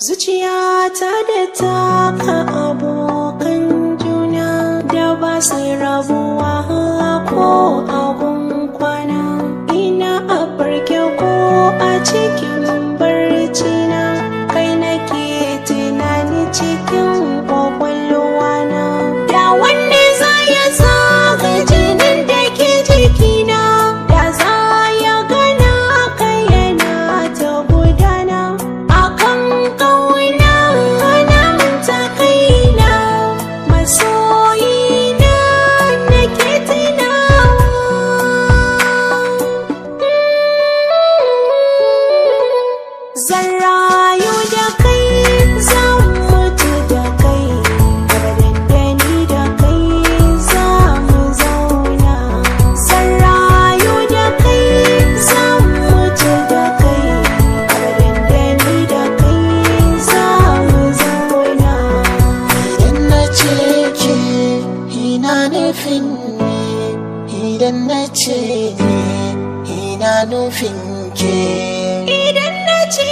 Zuciyata da taka abokan juna da ba su rabuwa ko abun kwana. Ina a farke ko a cikin barcina, kai nake tunani cikin kwakwalwana. Da wanne za ya zaga jinin da ke jikina, da za ya gana kai yana ta gudana. Akan ƙauna na manta kaina, masoyina nake tunawa. Zan rayu da kai, zan mutu da kai, abadan da ni da kai za mu zauna. Zan rayu da kai, zan mutu da kai, abadan da ni da kai za mu zauna. Idan na ce ke, ina nufin ni. Idan na ce ni, ina nufin ke. Idan na ce